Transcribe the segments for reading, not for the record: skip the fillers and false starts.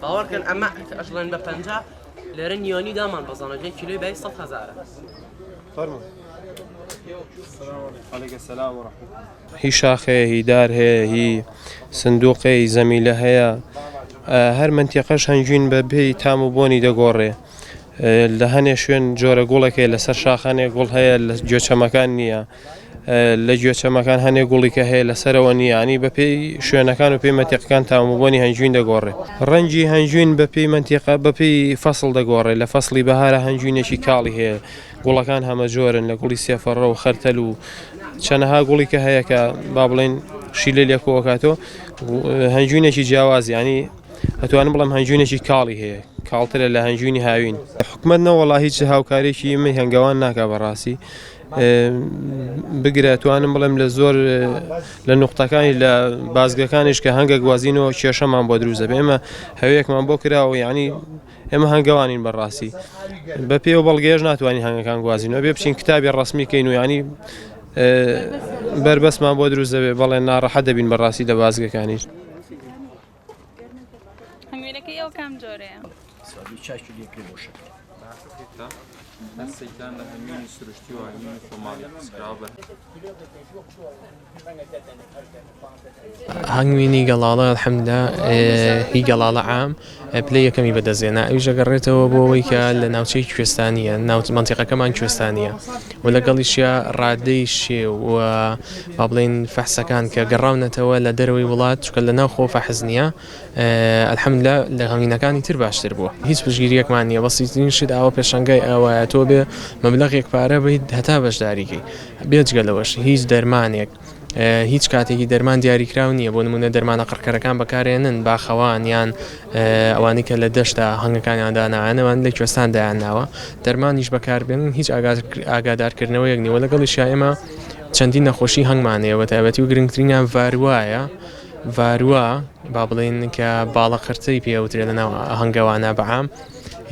باوەڕکەن ئەمە ئەشڵێن بە 50 لێرە نیۆنی دامان بەزانە جێ کیلۆی بای 100 هەزارە فەرموو علیک السلام و رحمة هی شاخ هەیە هی دار هەیە هی سندوق هەیە هی زەمیلە هەیە هەر مەنتیقەش هەنگوین بە پێی تام و بۆنی دەگۆڕێ لە هەنێ شوێن جۆرە گوڵێک هەیە لەسەر شاخ هەنێ گوڵ هەیە لە گوێچەمەکان نییە لە گوێچەمەکان هەنێ گوڵی کە هەیە لەسەرەوە نییە ینی بە پێی شوێنەکان و پێی مەنتیقەکان تام و بۆنی هەنگوین دەگۆڕێ ڕەنگی هەنگوین بە پێی مەنتیقە بە پێی فەسڵ دەگۆڕێ لە فەسڵی بەهارە هەنگوینێکی کاڵی هەیە گوڵەکان هەمە جۆرن لە گوڵی سێفەڕە و خەرتەل و چەنەها گوڵی کە هەیە کە با بڵێن شیلە لێکۆکاتەوە هەنگوینێکی جیاواز ینی ئەتوانم بڵێم هەنگوینێکی کاڵی هەیە کاڵترە لە هەنگوینی هاوین حکومت نەوەڵا هیچ هاوکارێکی ئمەی هەنگەوان ناکا بەڕاستی بگرە توانم بڵێم لە زۆر لە نقطەکانی لە بازگەکانیش کە هەنگە گوازینەوە کێشەمان بۆ دروست دەبێ ئێمە هەوەیەکمان بۆ کراوە یعنی ئێمە هەنگەوانین بەڕاستی بە پێ و بەڵگەیەش ناتوانین هەنگەکان گوازینەوە بێ بچین کتابی ڕسمی کەین و ینی بەربەستمان بۆ دروست دەبێ بەڵێ ناڕەحەت دەبین بەڕاستی لە بازگەکانیش. هەنگوینەکەی ئەو کام جۆرەیە؟ هەرسێکیان لە هەنگوینی سروشتی و هەنگوینی خۆماڵی دروستکراوە بە. هەنگوینی گەڵاڵە الحمدللە هی گەڵاڵە عام پلەی یەکەمی بەدەستهێنا ئەویش ئەگەڕێتەوە بۆ ئەوەی کە لە ناوچەی کوێستانیە ناوچ مەنتیقەکەمان کوێستانیە و لەگەڵیشیا ڕادەی شێ و با بڵێین فەحسەکان کە گەڕاونەتەوە لە دەرەوەی وڵات چونکە لە ناو خۆ فەحس نییە الحمدللە لە هەنگوینەکانی تر باشتر بووە هیچ پشتگیریەکمان نییە بەسیترین شت ئاوە پێشەنگای ئاوایە تۆ بێ مەبلەغێک پارە بیت هەتا بەشداریکەی بێجگە لەوەش هیچ دەرمانێک هیچ کاتێکی دەرمان دیاریکراو نییە بۆ نمونە دەرمانە قڕکەرەکان بەکارێنن باخەوان یان ئەوانەی کە لە دەشتا هەنگەکانیان داناوە لە کوێستان دایانناوە دەرمانیش بەکاربێنن هیچ ئاگادارکردنەوەیەک نیوە لەگەڵیشیا ئێمە چەندین نەخۆشی هەنگمان هەیە بە تایبەتی و گرنگترینیان ڤاروایە ڤاروا با بڵێین کە باڵە قرتەی پێوترێ لە ناو هەنگەوانە بەعام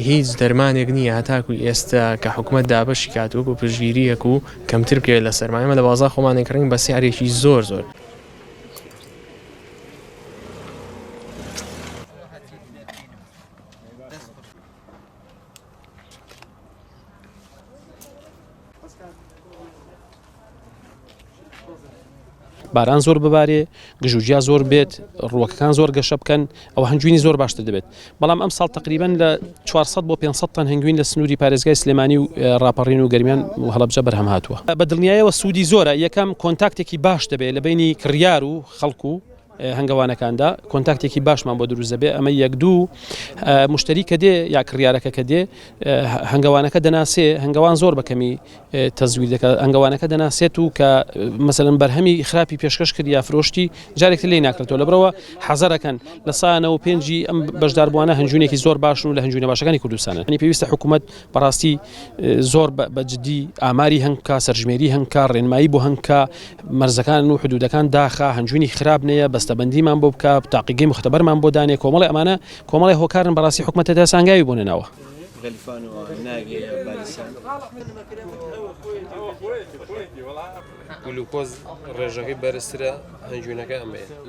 هیچ دەرمانێک نییە هەتاکو ئێستا کە حکومەت دابەشی کات وەکو پشتگیرییەک و کەمتر بکەوێت لە سەرما ئێمە لە بازاڕ خۆمان دەیکڕین بە سعرێکی زۆر زۆر. باران زۆر ببارێ گژوگیا زۆر بێت ڕووەکەکان زۆر گەشە بکەن ئەوە هەنگوینی زۆر باشتر دەبێت بەڵام ئەم ساڵ تقریبن لە 400 بۆ 500 تەن هەنگوین لە سنووری پارێزگای سلێمانی و ڕاپەڕین و گەرمیان و هەڵەبجە بەرهەم هاتووە بە دڵنیایەوە سوودی زۆرە یەکەم کۆنتاکتێکی باش دەبێت لە بینی کڕیار و خەڵک و هەنگەوانەکاندا کۆنتاکتێکی باشمان بۆ دروست دەبێت ئەمە یەک دوو مشتری کە دێ یا کڕیارەکە کە دێ هەنگەوانەکە دەناسێ هەنگەوان زۆر بەکەمی تەزویر دەکات هەنگەوانەکە دەناسێت و کە مەسەلەن بەرهەمی خراپی پێشکەش کرد یا فرۆشتی جارێکتر لێی ناکرێتەوە لەبەرەوە حەزەرەکەن لە سانەوە پێنجی ئەم بەشداربووانە هەنجوونێکی زۆر باشن و لە هەنجوونە باشەکانی کوردستانن ینی پێویستە حکوومەت بەڕاستی زۆر بە جدی ئاماری هەنگکا سەرژمێری هەنگکا ڕێنمایی بۆ هەنگکا مەرزەکان و حدودەکان داخا هەنجوینی خراپ نەیە بەستەبندیمان بۆ بکە تاقیگەی مختبەرمان بۆ دانێ کۆمەڵی ئەمانە کۆمەڵی هۆکارن بەڕاستی حکومەتە دەسانگاوی بۆ نەناوە. گلوکۆز ڕێژەکەی بەرزترە هەنگوینەکە ئەمەیە.